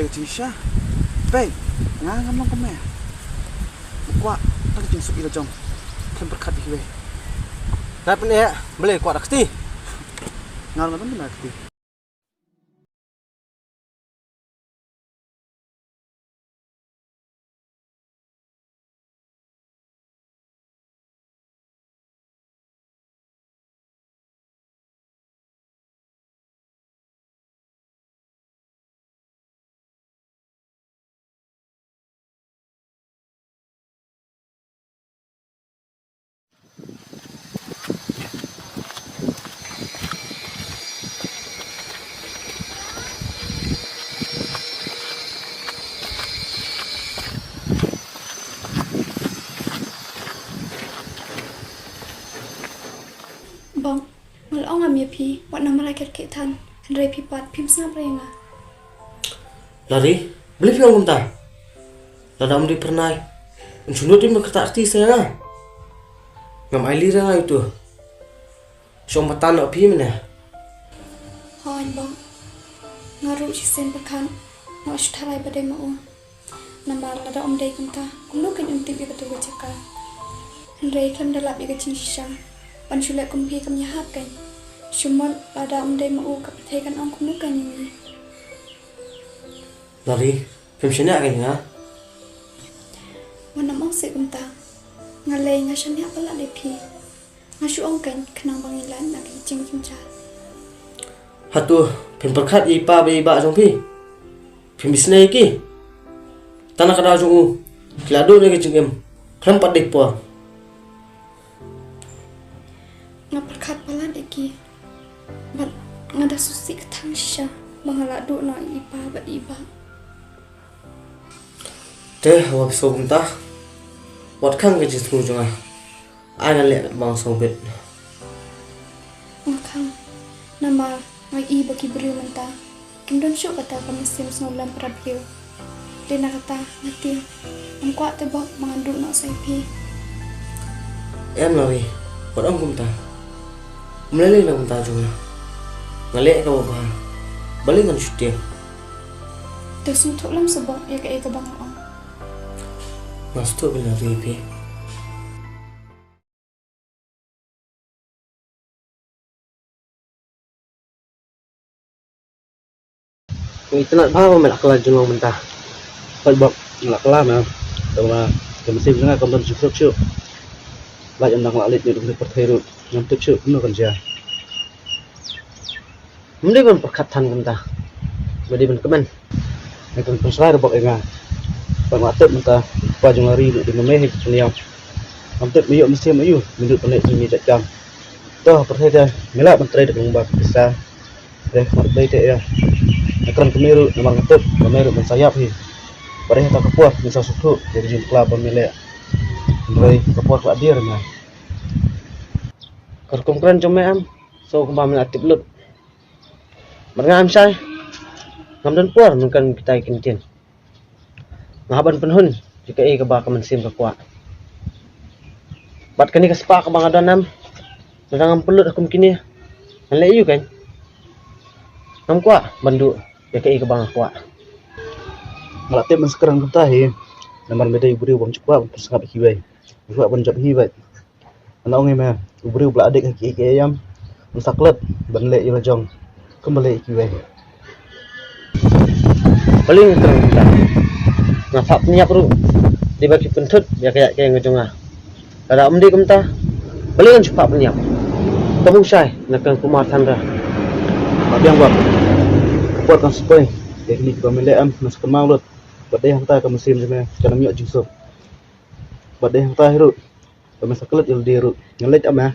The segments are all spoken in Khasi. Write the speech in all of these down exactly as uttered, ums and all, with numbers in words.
Jingshisha. Peit, nga ngam long kum me. Kwah tang jingsuk ïa la jong. Khlem pyrkhat ïa kiwei. Nat pyneh, balei kwah da kti? Nga ngam long da kti. Bok, nga la ong ngam ïa phi, wat nang mara kyrkieh than, hynrei phi pat phim sngap re ïa nga. Lari, balei phi ong kumta? Lada ym dei phyrnai, yn shu nud ïa me kata kti sa ïa nga. Ngam ai lei re nga ïa uto. Shong batan noh phi mynne. Hooid bok. Nga ruh shisien pyrkhat, nga shu tharai ba dei ma u. Namar lada ym dei kumta, kumno kein un tip ïa kata ka jaka. Hynrei khlem da lap ïa ka jingshisha, ban shu leh kum phi kam ïahap kein. Shu mut lada ym dei ma u ka pyrthei kan ong kumno kein ïa ngi. Lari, phim shaniah kein ïa nga? Wat nym ong seh kumta. Nga lei nga shaniah palat ïa phi. Nga shu ong kein khnang ba ngin lait na ki jingjynjar. Hato phim pyrkhat ïa i pa bad i bah jong phi? Phim isynei ïa ki? Tang na ka daw jong u ki la duh na ki jingim khlem pat dei por. Nga pyrkhat palat ïa ki. Bad nga da sngewsih kthang shisha ba nga la duh noh ïa i pa bad i bah. Te haba phi sngew kumta, wat khang ka jingsngew jong nga. Ai ngan leh ba nga sngew bit. Nga khang, namar nga i ba ki briew mynta kim don shuh kata ka mynsiem sngewlem para briew. Dei na kata nga tieng, ngam kwah te bok ba ngan duh noh sa ïa phi. Em Lari, wat ong kumta. Ym lei lei na ka bynta jong nga. Nga leh kaba bha. Balei ngan shu tieng? Te sngewthuh lem sa bok ïa kaei kaba nga ong. Nga sngewthuh bha Lari phi. Nga itynnad bha ba me la kylla jinglong mynta. Hooid bok, nga la kylla ma. Tangba ka mynsiem jong nga kam don jingkhrup shuh. Lait ynda nga la leit ïa ka pyrthei ruh ngam tip shuh kumno kan jia. Ym dei ban pyrkhat than kumta. Ba dei ban kmen. Nga kyrpad pynshlur bok ïa nga. Ba nga tip mynta pa jong nga ri ruh dei ma me hi ka pynïap. Ngam tip me ïoh mynsiem aïu me lut ban leh jingmih jait kam. To ha pyrthei te me lah ban trei da ka lyngba ka pisa. Te khmat bei te ïa. Nga kren kmie ruh namar nga tip ba me ruh ban sa ïap hi. Ba dei ha kata ka por me sa sngewthuh ïa ka jingpynkhlad ba me leh. Hynrei ka por ka la dier ïa me. Ka rukom kren jong me em, so kumba me la tip lut. Bad nga em shai, ngam don por ban kren kita ki ktien. Nga hap ban pynhun ïa kaei kaba ka mynsiem ka kwah. Bad kane ka spah kaba nga don em, lada ngam pynlut ha kum kine, ngan leh aïu kein? Ngam kwah ban duh ïa kaei kaba nga kwah. Nga la tip ban sa kren kumta hi, namar me dei u briew bym ju kwah ban pynsngap ïa kiwei. Ju kwah ban jop hi beit. Nga ong ïa me, u briew ba la dik ha kiei kiei em, un sa klet ban leh ïa la jong kumba leh ïa kiwei. Balei ngan kren kumta? Nga phah pynïap ruh dei ba ki pynthut ïa ka ïaid ka ïeng ka jong nga. Lada ym dei kumta, balei ngan shu phah pynïap? Ka bun shai na ka Kumar Thanra. Ba biang bok. Ka por kan sa poi. Ïa kine kiba me leh em, ngan sa kynmaw lut. Bad dei hangta ka mynsiem jong me kan ym ïoh jingsuk. Bad dei hangta hi ruh. Ba me sa klet ïa lade ruh. Ngan leit em eh.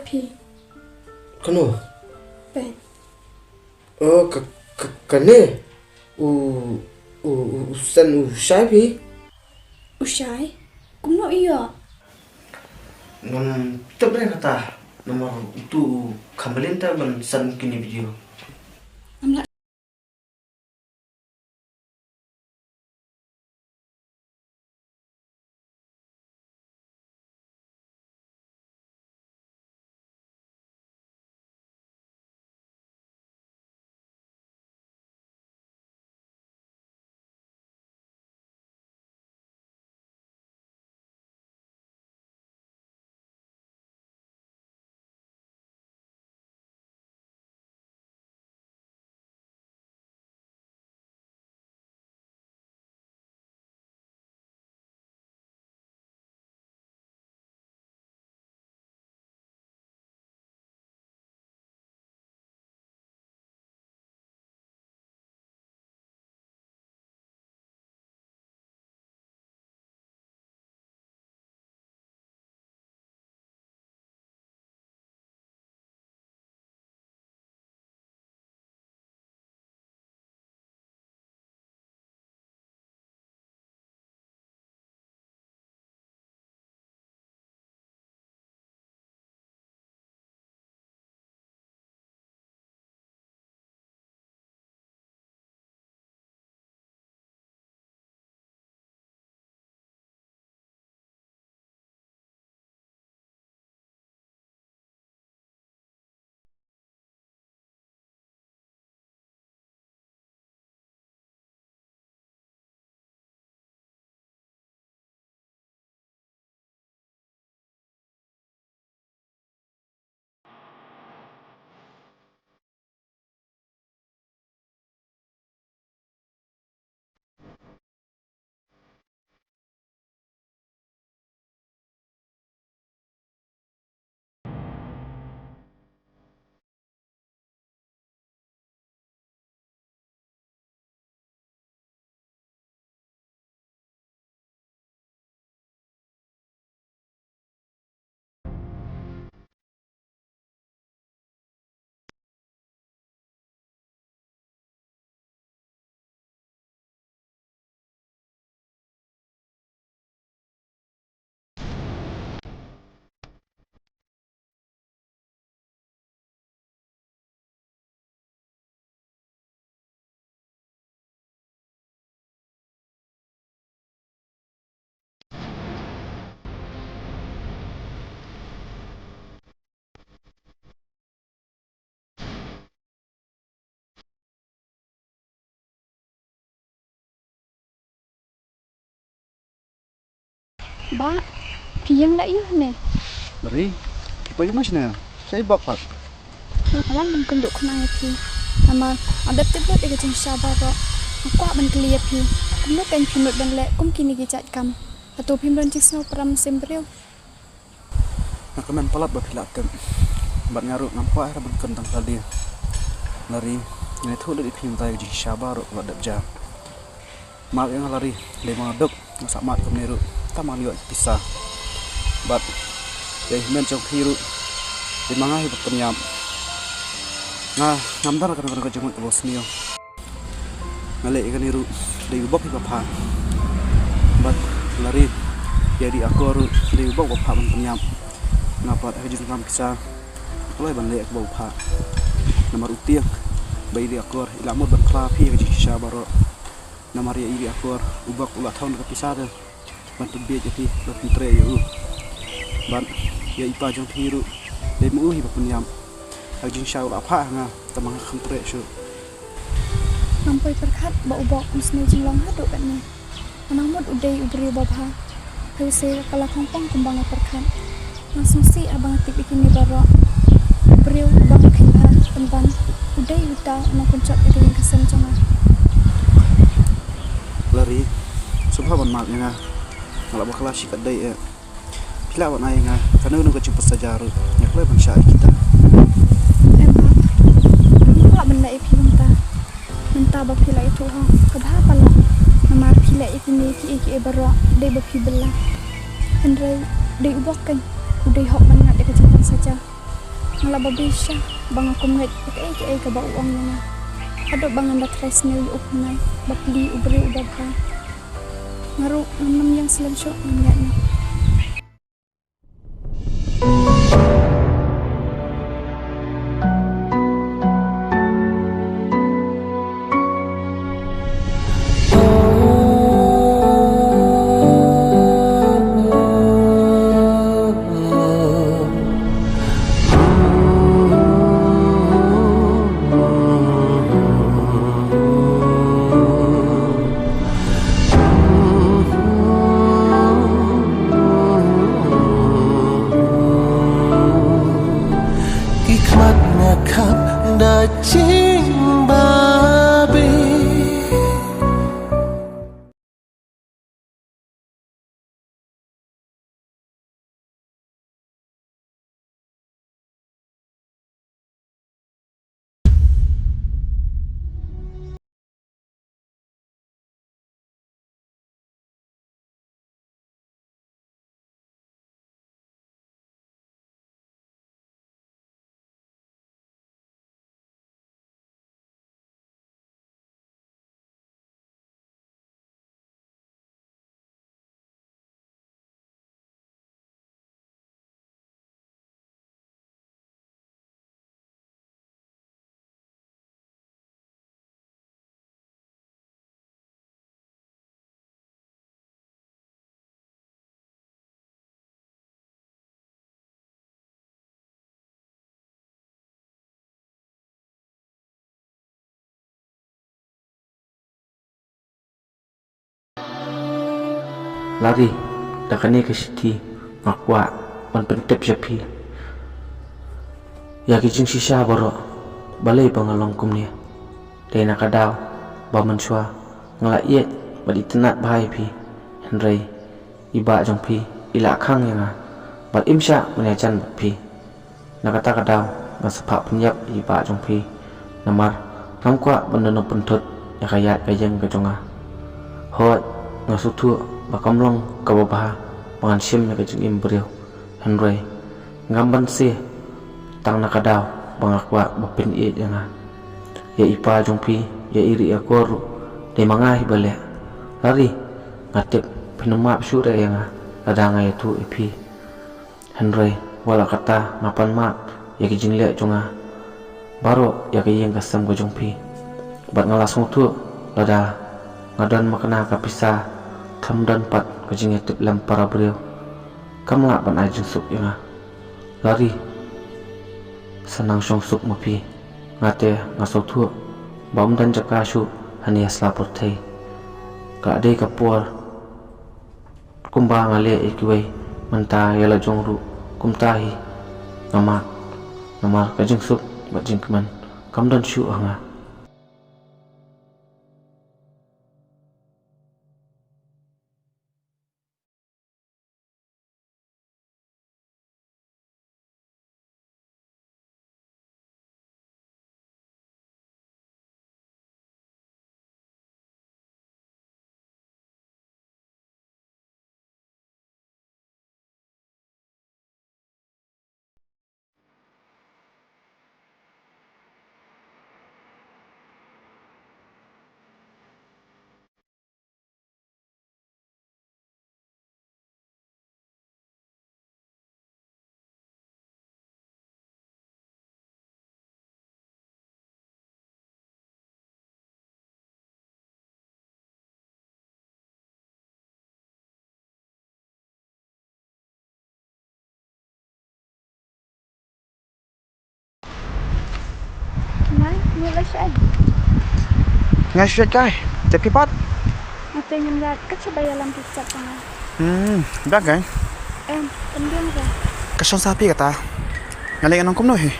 Phi. Kano? Peit. Oh, ka, ka, kane. U, u, u, u san u shai phi? U shai? Kumno ïoh? Ngam tip re kata. Namar utu u kham balian te ban san kine video. Ngam lah. Bah, phi ïeng la ïa ne? Ri, phi poi kumno shane? Sa i bok pat. Nga wan ban kynduh khnang ïa phi. Namar nga dep tip lut ïa ka jingshisha baroh. Nga kwah ban kylli ïa phi. Kumno kein phi mut ban leh kum kine ki jait kam? Hato phim don jingsngew pyrshah mynsiem briew? Nga kmen palat ba phi la tip. Bad nga ruh ngam kwah ban kren tang kali. Lari, nga ïathuh lut ïa phi mynta ïa ka jingshisha baroh kaba la dep jia. Map ïa nga Lari, dei ba nga duk nga sah mad kumne ruh, tang ba ngan ïoh pisa. Bad ïa i hynmen jong phi ruh, dei ma nga hi ba pynïap. Nga ngam don kano kano ka jingmut kaba sniew. Nga leh ïa kane ruh dei u bok hi ba phah. Bad Lari, ïa i Akor ruh dei u bok ba phah ban pynïap. Nga pat ha ka jingkam pisa, kloi ban leh ïa kaba u phah. Namar u tieng ba i Akor i la mut ban phla phi ha ka jingshisha baroh. Namar ïa i Akor u bok u la thaw na ka pisa te ban pynbiej ïa phi, ban pyntrei ïa u. Bad ïa i pa jong phi ruh dei ma u hi ba pynïap. Ha ka jingshisha u la phah ha nga, tang ba nga khlem trei shuh. Ngam poi pyrkhat ba u bok un sngew jinglong haduh katne. Nga nang mut u dei u briew ba bha. Hynrei ka la khongpong kumba nga pyrkhat. Nga sngewsih haba nga tip ïa kine baroh. U briew uba nga kheiñ bha pynban u dei uta u nongpynjot ïa ka ïing ka sem jong nga. Lari, sngewbha ban map ïa nga. Nga la bakla shikatdei eh. Phi lah ban ai ïa nga kano kano ka jingpynsaja ruh, nga kloi ban shah ïa kita. Em bah, nga lah ban leh ïa phi mynta. Mynta ba phi la ïathuh hok, ka bha palat. Namar phi leh ïa kine kiei kiei baroh dei ba phi bylla. Hynrei dei u bok keiñ u dei hok ban ngat ïa ka jingpynsaja. Nga la babe shisha ba nga kum ngeit ïa kaei kaei kaba u ong ïa nga. Haduh ba ngan da trai sniew ïa u pynai bapli, u briew uba bha. Nga ruh ngam nym ïeng slem shuh, ngam ïaid noh. Ki khmat nga khap da jingbabe. Lari, da kane ka shithi nga kwah ban pyntip sha phi ïa ki jingshisha baroh, balei ba nga long kumne. Dei na ka daw ba mynshuwa nga la ïeit bad itynnad bha ïa phi, hynrei i bah jong phi i la khang ïa nga bad im shah ban ïajan bad phi. Na kata ka daw nga sa phah pynïap ïa i bah jong phi, namar ngam kwah ban don pyntut ïa ka ïaid ka ïeng ka jong nga. Hooid, nga sngewthuh ba kam long kaba bha ba ngan shim ïa ka jingim briew, hynrei ngam banse tang na ka daw ba nga kwah ba phin ïeit ïa nga. Ïa i pa jong phi, ïa i riewkor ruh, dei ma nga hi ba leh. Lari, nga tip phin ym map shuh re ïa nga lada nga ïathuh ïa phi. Hynrei wat la katta, nga pan map ïa ki jingleh jong nga baroh ïa ka ïing ka sem ka jong phi. Bad nga la sngewthuh, lada nga don makna ka pisa, khlem don pat ka jingïatiplem para briew, kam lah ban ai jingsuk ïa nga. Lari, sa nang shong suk ma phi. Nga te nga sngewthuh ba ym don jaka shuh hangne ha sla pyrthei. Ka dei ka por kumba nga leh ïa kiwei, mynta ïa la jong ruh kumta hi. Nga mad namar ka jingsuk bad jingkmen kam don shuh ha nga. Nai, ngi la shaei? Nga shu ïaid kai, te phi pat? Nga te ngam ïaid, ka shaba ïalam phi pat ka nga. Hmm, biang kai? Em, kan biang ka. Ka shong sa phi kata. Nga leh ngan ong kumno hi.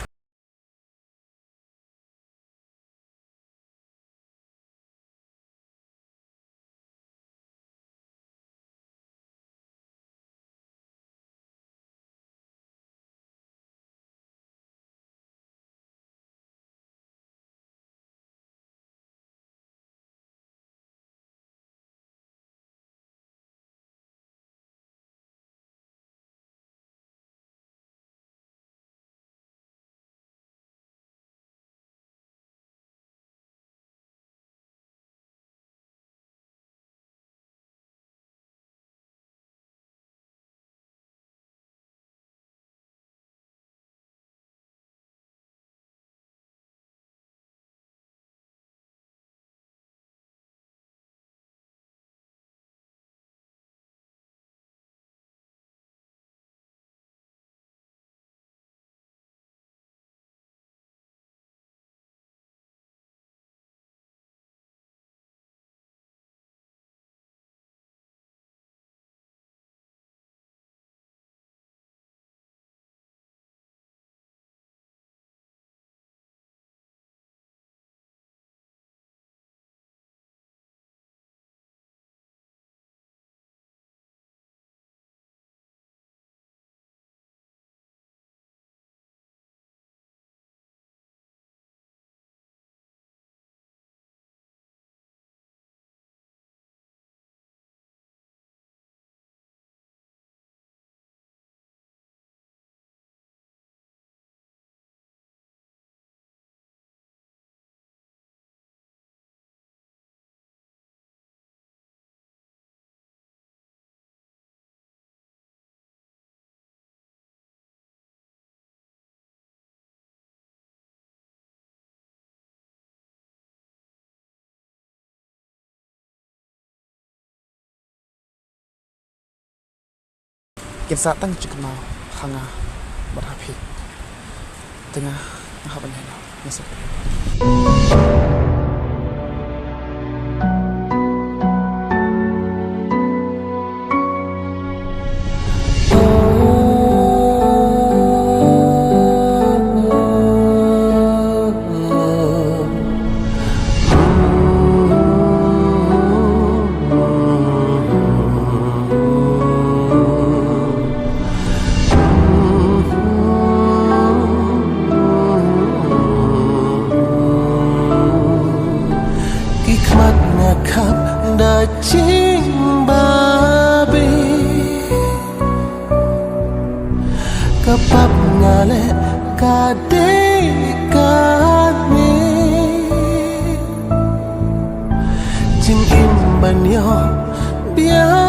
Kin sah tang jingkynmaw ha nga bad ha phi. Te nga, nga hap ban ïaid noh. Nga sngewbha. Ki khmat nga khap da jingbabe. Ka pap nga leh ka dei kane. Jingim ban ïoh bia